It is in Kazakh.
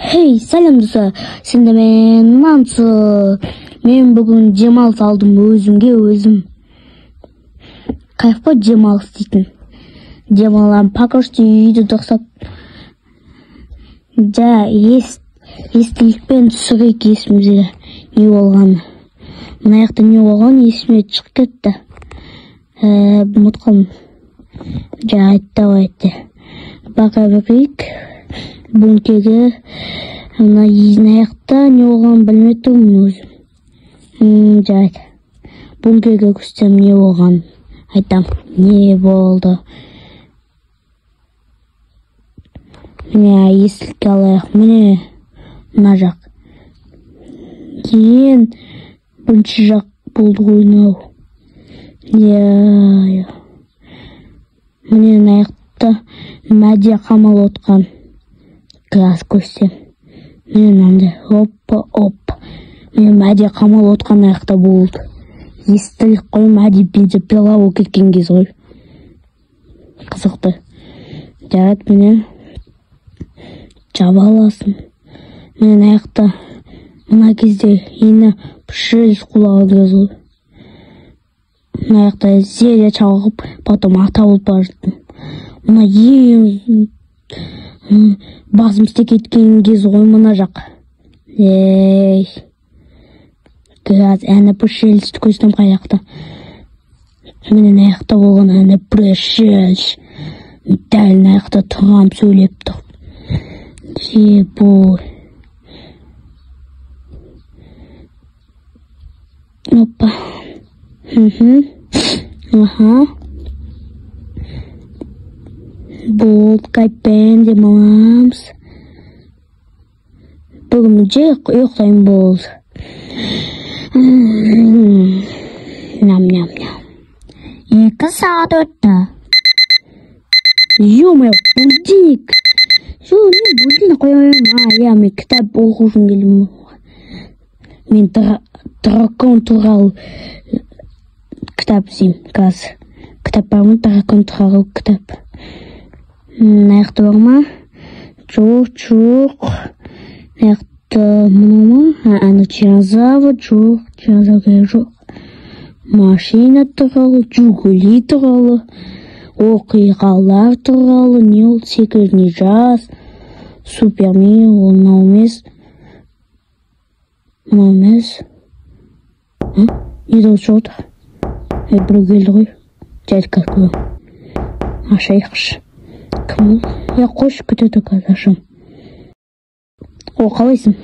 Хей, сәлем достар, сендермен Мансұр. Мен бүгін демалыс алдым өзімге өзім. Кайф қой демалыс дейтін. Демалам, пока что үйді дұрыстап. Жа, естелікпен түсірейік есімізге не болғаны. Мына жақта не болған есіме шығып кетті. Ұмытып қалдым. Жарайды, давайте. Бақа берейік. Бункерге мына жақта не болғанын білмей тұрмын өзім. Жарайды. Бункерге көрсетсем не болғанын айтам. Не болды? Міне естелікке алайық. Міне мына жақ. Кейін бірінші жақ болды ғой мынау. Иә. Міне мына жақта Мәдия қамалып отқан. Қазір көрсетемін. Міне мынандай. Опа, опа. Міне Мәдия қамалып отқан аяқта болды. Естелік қой, Мәди бензопила болып кеткен кез ғой. Қызықты. Жарайды, міне жаба аласың. Міне мына жақта мына кезде ені пішіл құлаған кез ғой. Мына жақта зере шалғып, потом ата болып бара жаттым. Мына ең басым істеп кеткен кез ғой мына жақ. Ей. Қазір әні пришельцті көрсетемін қай жақта. Міне мына жақта болған әні пришельц. Дәл мына жақта тұрғам сөйлеп тұр. Ебой. Опа. Аха. Болды, кайпен демаламыз. Бүгін жай ұйықтаймын болды. Ням-ням-ням. 2 сағат өтті. Ё-моё, будильник. Жо, мен будильник қоя алмаймын. Иә, мен кітап оқу үшін келдім. Мен дракон туралы кітап іздеймін қазір. Кітап бар ма? Дракон туралы кітап. Мына жақта бар ма? Жоқ, жоқ. Мына жақта мынау ма? Ана динозавр, жоқ, динозавр жоқ. Машина туралы, Жигули туралы, оқиғалар туралы, не ол секретный жаз, Супермен, ол мынау емес. Мынау емес. Не дауыс шығып отыр? Біреу келді ғой. Жарайды, қазір көремін. Ашайықшы. Кім ол? Я қойшы, күте тұр, қазір ашамын. О, қалайсың?